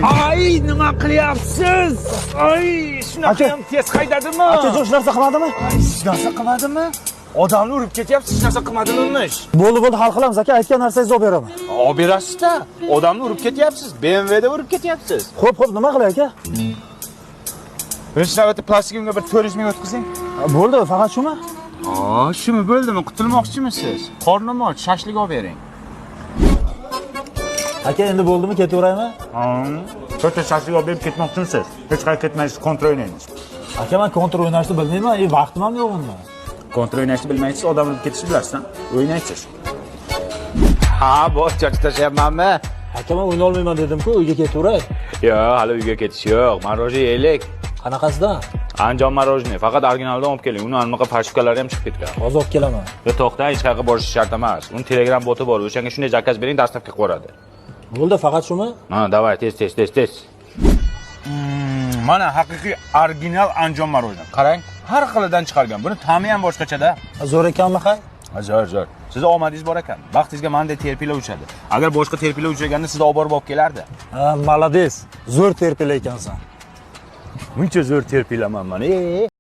Ay, nima qilyapsiz? Ay, shunaqa ham tez haydadimi? Aka, hech narsa qilmadimi? Hech narsa qilmadimi? Odamni urib ketyapsiz, hech narsa qilmadimish. Bo'ldi, bo'ldi, hal qilamiz aka, aytgan narsangizni olib beraman. Olib berasiz-da. Odamni urib ketyapsiz, BMWda urib ketyapsiz. Xo'p, xo'p, nima qilay aka? Birinchi navbatda plastigimga bir 400 ming o'tkazing. Bo'ldi, faqat shumi? Aa, shumi bo'ldimi? Qutulmoqchimisiz? Qornim och, shashlik olib bering. Aka, endi bo'ldimi, ketaveraymi? To'rtta shashlik olib berib ketmoqchimisiz? Hech qayerga ketmaysiz, контр o'ynaymiz. Aka, men контр o'ynashni bilmayman, vaqtim ham yo'q unda. Контр o'ynashni bilmaysiz, odam urib ketishni bilasizdan. O'ynaysiz. Ha, bo'sh choch tashlayapmanmi? Aka, men o'ynay olmayman dedim-ku, uyga ketaveray. Yo'q, hali uyga ketish yo'q. Мороженое yeylik. Qanaqasidan? Andijon мороженое, faqat originaldan olib keling. Uni anaqa фальшивка lari ham chiqib ketgan. Hozir olib kelaman. Yo, to'xta, hech qayerga borish shart emas. Uni Telegram boti bor, o'shanga shunday заказ bering, доставка qilib yuboradi. Bo'ldi, faqat shumi? Ha, давай, tez, tez, tez, tez. Mana haqiqiy original Andijon мороженое. Qarang, har xilidan chiqargan. Buni ta'mi ham boshqachada. Zo'r ekanmi, hay? Zo'r, zo'r. Sizni omadingiz bor ekan. Baxtingizga manday terpila uchadi. Agar boshqa terpila uchraganda sizni olib borib olib kelardi. Ha, молодец. Zo'r terpila ekansan. Muncha zo'r terpilaman man.